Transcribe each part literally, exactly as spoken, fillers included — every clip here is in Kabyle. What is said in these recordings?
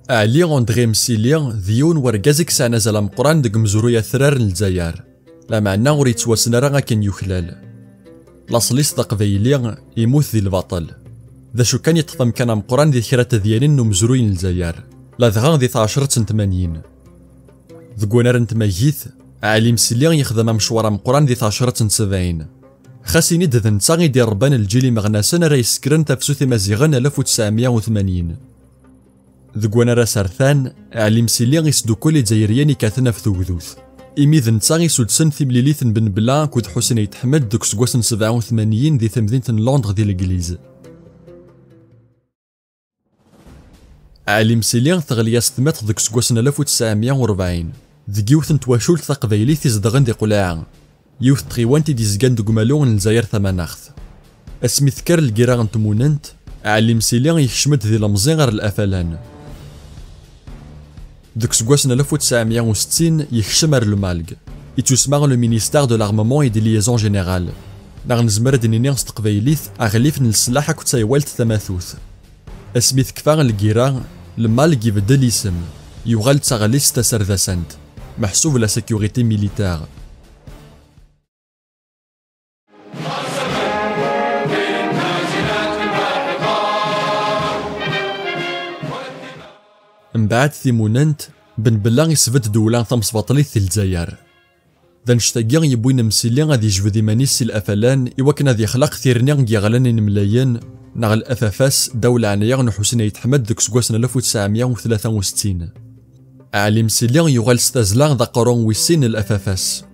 Ɛli André Msili d yiwen wergaz i yesɛan azal ameqqran deg umezruy atrar n Lezzayer, lameɛna ur yettwassen ara akken yuklal. Laṣel-is d aqbayli, yemmut di lbaṭel. D acu kan, yeṭṭef amkan ameqqran di kra n tedyanin n umezruy n Lezzayer, ladɣa di tɛecṛet n tmanyin. Deg wannar n tmagit, Ɛli Msili yexdem amecwar ameqqran di tɛecṛet n sebɛin. Xas ini-d d netta i d-irebban lǧil imeɣnasen ara yessekren tafsut imaziɣen alef u tesɛemya u tmanyin. Deg wannar asertan, Ɛli Msili isdukkel Izzayriyen ikkaten ɣef tugdut, imi d netta isudsen timlilit n Ben Bella akked Ḥusin Ayt Ḥmed deg useggas n sebɛa u tmanyin di temdint n Londres di Legliz. Ɛli Msili teɣli-as tmiṭ deg useggas n alef u tesɛemya u rebɛin, deg yiwet n twacult taqbaylit izedɣen di Qlaɛa, yiwet n tɣiwant i d-yezgan deg umalu n Lezzayer Tamanaɣt. Asmi tekker lgira n tmunent, Ɛli Msili yekcem-d d ilemẓi ɣer Lafalan. Deg useggas n alef u tesɛemya u settin, yekcem ar Lmalg, ittusma le Ministère de l'Armement et des Liaisons Générales, neɣ nezmer ad d-nini s teqbaylit aɣlif n leslaḥ akked taywalt tamatut. Asmi tekfa lgira, Lmalg ibeddel isem, yuɣal d taɣellist taserdasant, meḥsub la sécurité militaire. Mbeɛd timunent, Ben Bella isbedd ddewla tamesbaṭlit di Lezzayer. D annect-agi yewwin Msili ad yejbed iman-is si Lafalan i wakken ad yexleq tirni i yeɣlan inemlayen, neɣ L F F S, ddaw leɛnaya n Ḥusin Ayt Ḥmed deg useggas n alef u tesɛemya u tlata u settin. Ɛli Msili yuɣal s tazzla d aqerru wis sin n L F F S.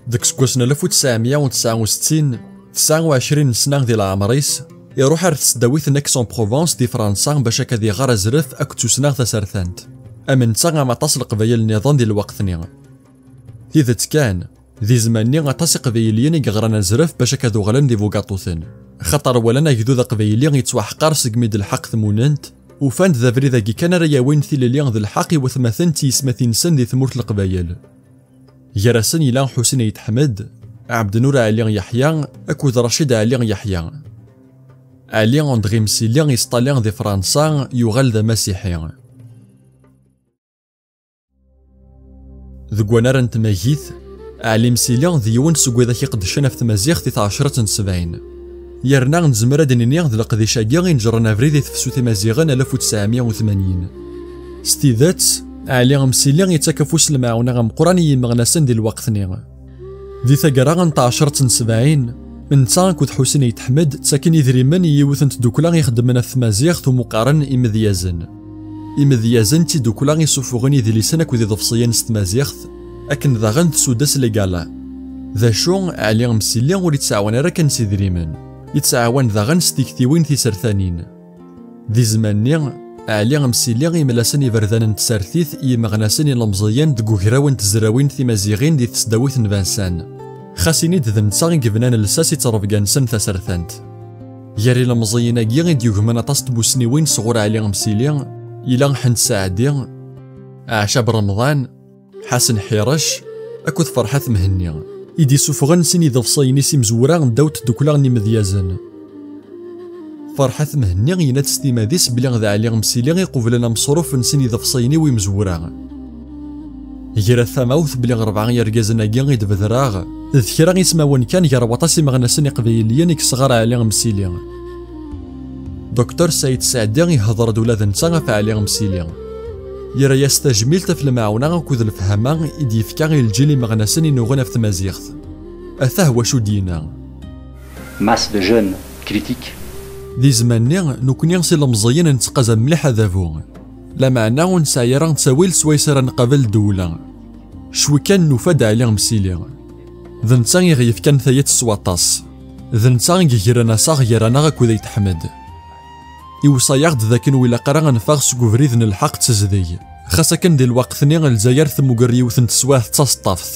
Deg useggas n alef u tesɛemya u tesɛa u settin, tesɛa u ɛecrin n sna di leɛmer-is, iruḥ ar tesdawit n Aix-en-Provence di Fransa bac akka ad iɣer azref akked tussna tasertant. Am netta am aṭas n leqbayel nniḍen di lweqt-nni. Tidet kan, di zzman-nni aṭas iqbayliyen i yeɣran azref bac akka ad uɣalen d ibugaṭuten, xaṭer walan agdud aqbayli yettwaḥqar segmi d-telḥeq tmunent, ufan-d d abrid-agi kan ara yawin tilelli d lḥeqq i watmaten d tyesmatin-nsen di tmurt n Leqbayel. Gar-asen yella Ḥusin Ayt Ḥmed, Ɛebdnur Ɛli Yeḥya akked Racid Ɛli Yeḥya. Ɛli André Msili yesṭali di Fransa, yuɣal d amasiḥi. Deg wannar n tmagit, Ɛli Msili d yiwen seg widak iqeddcen ɣef tmaziɣt di tɛecṛat n sebɛin. Yerna nezmer ad d-nini d leqdic-agi i ineǧren abrid i tefsut imaziɣen alef u tesɛemya u tmanyin. S tidet, Ɛli Msili yettak afus n lemɛawna ameqqran i yimeɣnasen di lweqt-nni. Di taggara n tɛecṛat n sebɛin, netta akked Ḥusin Ayt Ḥmed ttaken idrimen i yiwet n tdukla ixeddmen ɣef tmaziɣt umu qqaren Imedyazen. Imedyazen d tidukla isufuɣen idlisen akked iḍebsiyen s tmaziɣt, akken daɣen tsudas Legala. D acu, Ɛli Msili ur yettɛawan ara kan s idrimen, yettɛawan daɣen s tiktiwin tisertanin. Di zzman-nni, Ɛli Msili imla-sen iberdan n tsertit i yimeɣnasen ilemẓiyen deg ugraw n tezrawin timaziɣin di tesdawit n Vincennes. Xas ini-d d netta i yebnan lsas i ttrebga-nsen tasertant. Gar ilemẓiyen-agi i d-yugmen aṭas n tmussniwin sɣur Ɛli Msili, yella Ḥend Saɛdi, Ɛacab Remḍan, Ḥasen Ḥirec akked Ferḥat Mhenni, i d-isuffɣen sin iḍefsiyen-is imezwura ddaw n tdukla n imedyazen. Ferḥat Mhenni yenna-d s timad-is belli d Ɛli Msili iqublen ameṣruf n sin iḍefsiyen-iw imezwura. Ger-at tamawt belli rebɛa yergazen-agi i d-bedreɣ d kra ismawen kan gar waṭas imeɣnasen iqbayliyen i yesɣar Ɛli Msili. Docteur Saïd Saɛdi ihder-d ula d netta ɣef Ɛli Msili. Yerra-yas tajmilt ɣef lemɛawna akked lefhama i d-yefka i lǧil imeɣnasen inuɣen ɣef tmaziɣt. Atah wacu d-yenna. Masse de jeunes critiques. Di zzman-nni, nekkni s ilemẓiyen nettqazam mliḥ adabu. Lameɛna ur nesɛi ara ttawil swayes ara nqabel ddewla. Cwi kan nufa-d Ɛli Msili. D netta i ɣ-yefkan tayet s waṭas. D netta i yegren asaɣ gar-aneɣ akked Ayt Ḥmed. Iwṣa-yaɣ-d d akken ur ilaq ara ad neffeɣ seg ubrid n lḥeqq d tezdeg. Xas akken di lweqt-nni Lezzayer temmuger yiwet n teswiɛt d taseṭṭaft.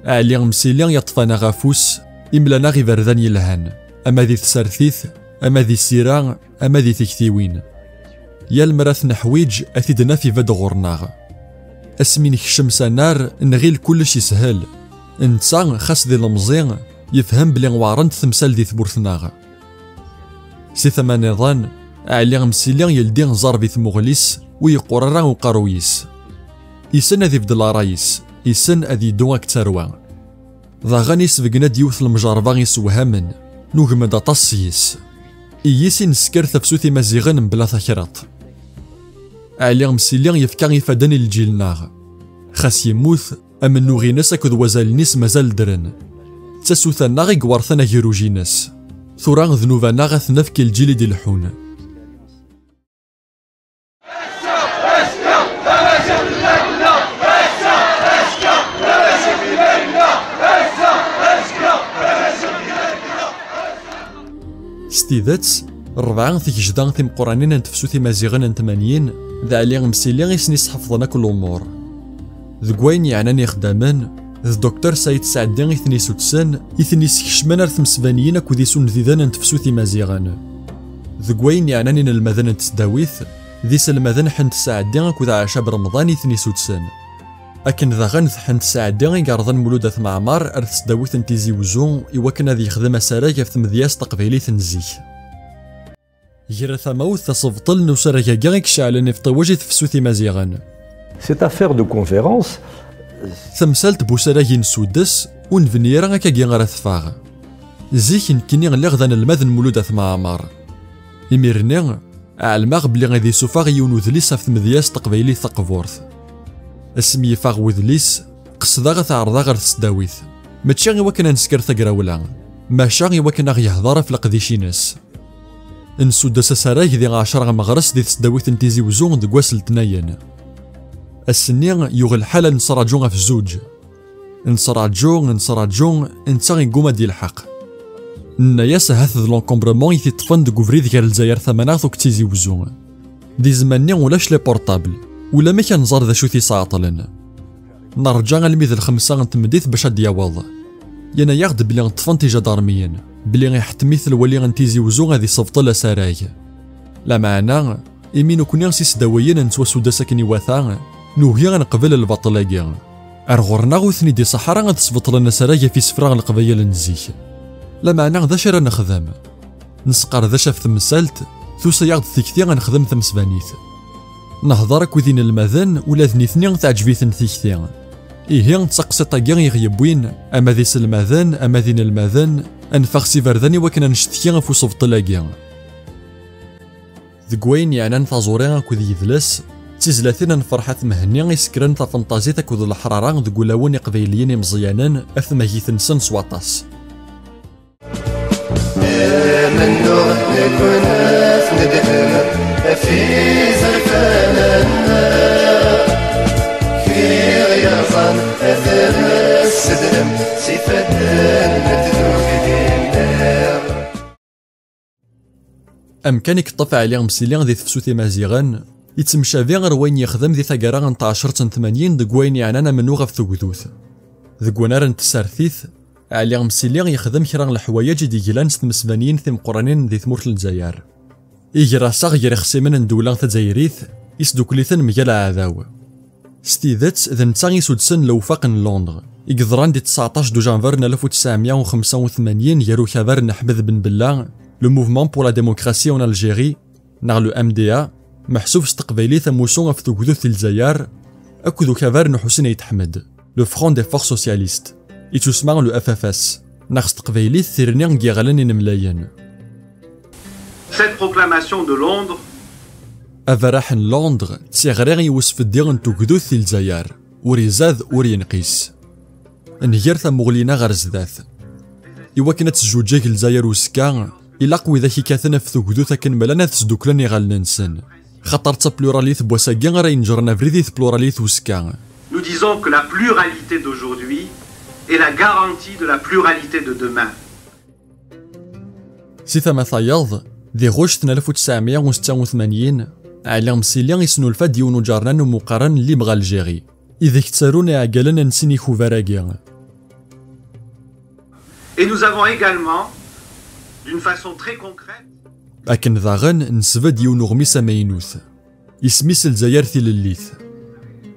Ɛli Msili yeṭṭef-aneɣ afus, imla-naɣ iberdan yelhan, ama di tsertit, ama di ssira, ama di tiktiwin. Yal mi ara t-neḥwiǧ, ad t-id-naf ibedd ɣur-neɣ. Asmi nekcem s anar, nɣil kullec yeshel. Netta, xas d ilemẓi, yefhem belli weɛrent temsal di tmurt-nneɣ. Si tama nniḍen, Ɛli Msili yeldi ẓẓerb i tmuɣli-s, ur yeqqur ara uqerruy-is. Issen ad ibeddel ṛṛay-is, issen ad yeddu akked tarwa. Daɣen isbeggen-d yiwet n lemjerba isewhamen, nugem-d aṭas seg-s. I yis i nesker tafsut imaziɣen mebla takraḍt. Ɛli Msili yefka ifadden i lǧil-nneɣ. Xas yemmut, amennuɣ-ines akked wazal-nnes mazal ddren. D tasuta-nneɣ i iwerten agerruj-ines. Tura d nnuba-nneɣ ad t-nefk i lǧil i d-ileḥḥun. S tidet, rebɛa tigejda timeqqranin n tefsut imaziɣen n tmanyin, d Ɛli Msili i sen-isḥefḍen akk lumuṛ. Deg wayen yeɛnan ixeddamen, d Docteur Saïd Saɛdi i ten-isudsen, i ten-iskecmen ar tmesbaniyin akked isundiden n tefsut imaziɣen. Deg wayen yeɛnan inelmaden n tesdawit, d iselmaden Ḥend Saɛdi akked Ɛacab Remḍan i ten-isudsen. Akken daɣen d Ḥend Saɛdi i yerḍen Mulud At Mɛemmer ar tesdawit n Tizi Wezzu i wakken ad yexdem asarag ɣef tmedyazt taqbaylit n zik. Ger tamawt, asebṭel n usarag-agi i iceɛlen ifṭiwej i tefsut imaziɣen. Cette affaire de conférence. Tamsalt n usarag i nsuddes, ur nebni ara akkagi ara teffeɣ. Zik nekkini lliɣ d anelmad n Mulud At Mɛemmer. Imir-nni, ɛelmeɣ belli ad isuffeɣ yiwen udlis ɣef tmedyazt taqbaylit taqburt. Asmi yeffeɣ wedlis, qesdeɣ ad t-ɛerḍeɣ ɣer tesdawit. Mačči i wakken ad nesker tagrawla, maca i wakken ad ɣ-yehder ɣef leqdic-ines. Nsuddes asarag di ɛecra meɣres di tesdawit n Tizi Wezzu deg wass n letnayen. Ass-nni yuɣ lḥal ad nesraǧu ɣef zzuǧ. Nesraǧu, nesraǧu, netta yegguma ad d-yelḥeq. Nenna-yas ahat d l'encombrement i t-iṭṭfen deg ubrid gar Lezzayer Tamaneɣt akked Tizi Wezzu. Di zzman-nni ulac les portables, ulamek ad nẓer d acu t-isɛeṭlen. Nerǧa almi d lxemsa n tmeddit bac ad d-yaweḍ. Yenna-yaɣ-d belli ṭṭfen-t ijadarmiyen, belli iḥettem-it lwali n Tizi Wezzu ad isebṭel asarag. Lameɛna, imi nekni s isdawiyen nettwasuddes akken iwata, nugi ad neqbel lbaṭel-agi. Ar ɣur-neɣ ur ten-id-iṣaḥ ara ad sbeṭlen asarag ɣef isefra n Leqbayel n zik. Lameɛna d acu ara nexdem? Nesqerdec ɣef temsalt, tusa-yaɣ-d tikti ad nexdem tamesbanit. Nehḍer akked inelmaden, ula d nitni teɛǧeb-iten tikti. Ihi d taqsiṭ-agi i ɣ-yewwin, ama d iselmaden, ama d inelmaden, ad neffeɣ s iberdan i wakken ad ncetki ɣef usebṭel-agi. Deg wayen yeɛnan taẓuri akked yidles, d tizlatin n Ferḥat Mhenni i isekren tafenṭazit akked leḥrara deg ulawen iqbayliyen imeẓyanen ɣef tmagit-nsen s waṭas. Amennuɣ nekkni nedhem ɣef izerfan-nneɣ, kra yerẓan ad ten-nessedrem s ifadden n tdukli-nneɣ. Amkan i yeṭṭef Ɛli Msili di tefsut imaziɣen, yettemcabi ar wayen yexdem di taggara n tɛecret n tmanyin deg wayen yeɛnan amennuɣ ɣef tugdut. Deg wannar n tsertit, Ɛli Msili yexdem kra n leḥwayeǧ i d-yeglan s tmesbaniyin timeqqranin di tmurt n Lezzayer. Iger asaɣ gar ixṣimen n ddewla tazzayrit, isdukkel-iten mgal aɛdaw. S tidet, d netta i isudsen lewfaq n Londres, i yeḍran di tseɛṭac dujanver n alef u tesɛemya u xemsa u tmanyin gar ukabar n Ḥmed Ben Bella, le Mouvement pour la Démocratie en Algérie, neɣ le M D A, meḥsub s teqbaylit amussu ɣef tugdut di Lezzayer, akked ukabar n Ḥusin Ayt Ḥmed, le Front des Forces Socialistes, ittusemma le F F S, neɣ s teqbaylit tirni n yiɣallen inemlayen. Cette proclamation de Londres. Aberraḥ n Londres d tiɣri i usbeddi n tugdut di Lezzayer, ur izad ur yenqis. Nger tamuɣli-nneɣ ɣer zdat. I wakken ad tezzuǧǧeg Lezzayer uzekka, ilaq widak ikkaten ɣef tugdut akken ma llan ad sduklen iɣallen-nsen. Xaṭer d tapluralit n wass-agi ara yenǧren abrid i tpluralit uzekka. Nous disons que la pluralité d'aujourd'hui est la garantie de la pluralité de demain. Si tama tayeḍ, di ɣuct n alef u tesɛemya u setta u tmanyin, Ɛli Msili yesnulfa-d yiwen uǧernan umuqaren Libre Algérie, ideg ttarun iɛeggalen n sin ikubar-agi. Et nous avons également, d'une façon très concrète, akken daɣen, nesbedd yiwen uɣmis amaynut. Isem-is Lezzayer tilellit.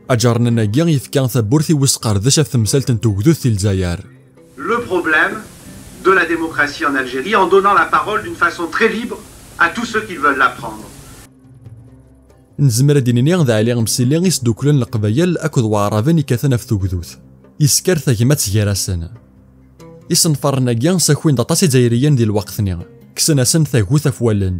Aǧernan-agi yefka tawwurt i usqerdec ɣef temsalt n tugdut di Lezzayer. Le problème de la démocratie en Algérie en donnant la parole d'une façon très libre À tous ceux qui veulent l'apprendre. Nezmer ad d-nini d Ɛli Msili i sduklen Leqbayel akked Waɛraben ikkaten ɣef tugdut. Yesker tagmat gar-asen. Isenfaren-agi ssakin-d aṭas Izzayriyen di lweqt-nni, kksen-asen tagut ɣef wallen.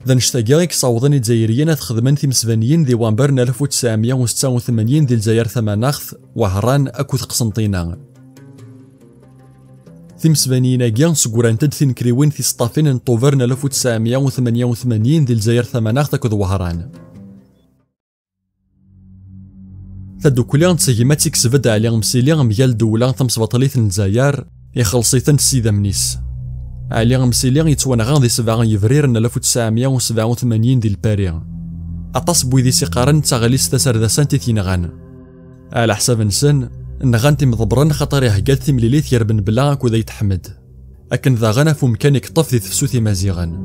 D annect-agi i yessawḍen Izzayriyen ad xedmen timesbaniyin di wamber n alef u tesɛemya u setta u tmanyin di Lezzayer Tamanaɣt, Wehran akked Qsenṭina. Timesbaniyin-agi ssegrant-d tinekriwin tiseṭṭafin n Ṭuber n alef u tesɛemya u tmanya u tmanyin di Lezzayer Tamanaɣt akked Wehran. Tadukli d tagmat i yesbedd Ɛli Msili mgal ddewla tamesbaṭlit n Lezzayer, ixelleṣ-itent s idammen-is. Ɛli Msili yettwanɣa di sebɛa yebrir n alef u tesɛemya u sebɛa u tmanyin di Lpari. Aṭas n wid i s-iqqaren d taɣellist taserdasant i t-yenɣan. Ɛla ḥsab-nsen, nɣan-t imḍebbren xaṭer ihegga-d timlilit gar Ben Bella akked Ayt Ḥmed. Akken daɣen ɣef umkan i yeṭṭef di tefsut imaziɣen.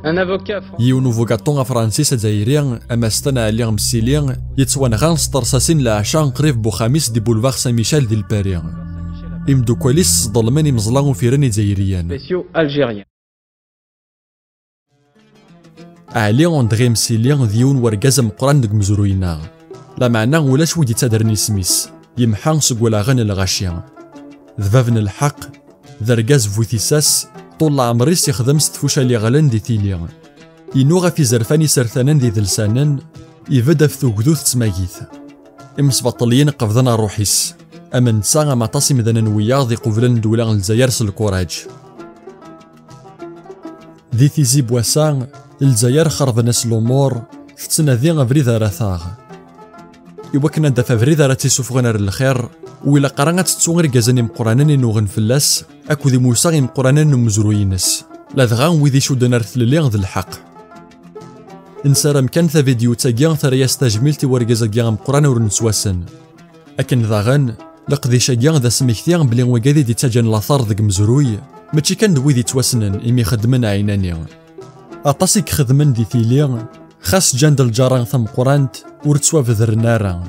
Un avocat fran- Yiwen ubugaṭu afransis azzayri, amastan Ɛli Msili, yettwanɣa s tersasin leɛca qrib n uxxam-is di boulevard Saint Michel di Lpari. Imdukkal-is sḍelmen imeẓla ufiren Izzayriyen. spéciaux algériens. Ɛli André Msili d yiwen wergaz ameqqran deg umezruy-nneɣ. Lameɛna ulac wi d-ittadren isem-is, yemḥa seg walaɣen n lɣaci. D bab n lḥeqq, d argaz bu tissas, ṭul leɛmer-is ixdem s tfucal iɣlen di tili. Inu ɣef izerfan isertanen d idelsanen, ibedd ɣef tugdut d tmagit. Imesbaṭliyen qebḍen rruḥ-is, am netta am aṭas imdanen wiyaḍ iqublen ddewla n Lezzayer s lkuraǧ. Di tizi n wass-a, Lezzayer xerben-as lumuṛ, tettnadi abrid ara taɣ. Iwakken ad d-taf abrid ara tt-isuffɣen ar lxir, ur ilaq ara ad tettu irgazen imeqqranen i nuɣen fell-as, akked imusa imeqqranen n umezruy-ines, ladɣa wid icudden ar tlelli d lḥeqq. Nessaram kan tavidyut-agi terra-yas tajmilt i wergaz-agi ameqqran ur nettwassen. Akken daɣen, leqdic-agi d asmekti belli wigad i d-ittaǧǧan later deg umezruy, mačči kan d wid yettwassnen imi xeddmen ɛinani. Aṭas i ixedmen di tili, xas ǧǧan-d lǧara tameqqrant, ur ttwabedren ara.